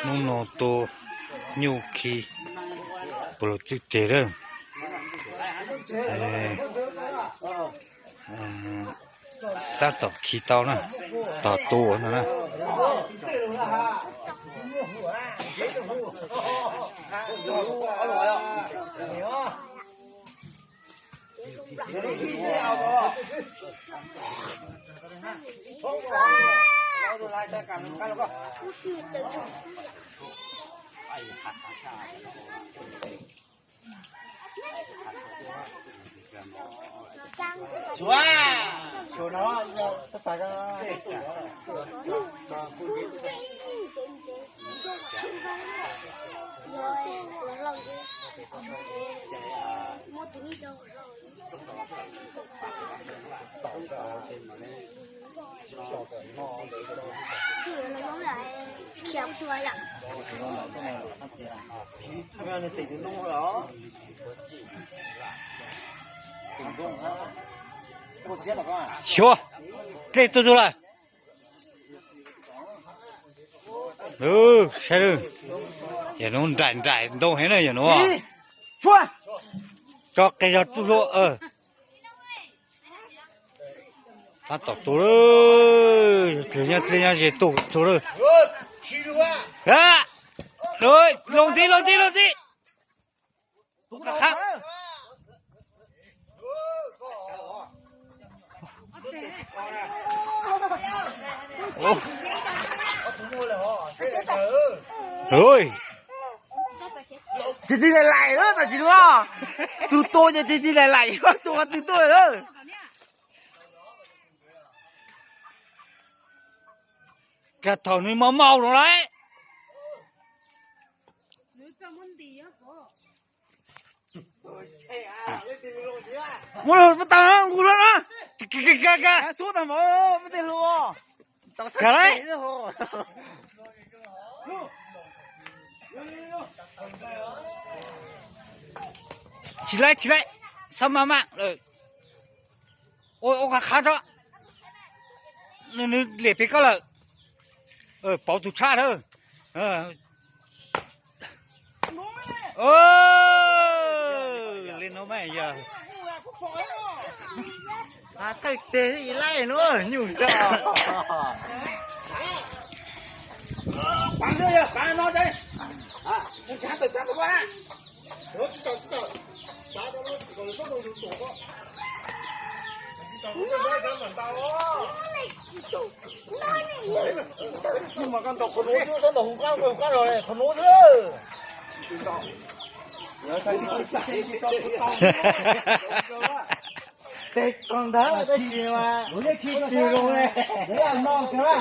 Hnub no tua nyuj khi puas los txwj teg lawm. Tab tom khi tau na, tos tua ntag na. Xyov, dlej tuaj tug lawm. Saib, yog nuav nraim nraim ntoo heev na yog nuav. Tso qe zog tsuj hlua. Tab tom tua lawm, dlej nyob dlej nyob ze tuaj txhua lawm. Loo ntxiv, loo ntxiv, loo ntxiv. Tsis tig laim laim na, tam sim no tus tua ces tig tig laim laim, tus tua tus tua lawm. Kag thaum nws mau mau no lawm. Muab lug, muab tau na, nqus lug na. Kag, kag, kag, kag, xub tag npaum, muab tej hlua. Kag lawm. Tsis laib, tsis laib, xab maj maj lawm. Ua, ua qhov qhav tso. Nws, nws liam pem koj lawm. Pauv tus tshaj na. Li no mas yog thawj teg ib laij nuav nyuj nrog. Mas koj ntaus qhov nuav xwb, koj ntaus hauv qab, hauv qab los qhov nuav xwb. Tes koj ntawd tab sis mas twg zoo le, no kawg.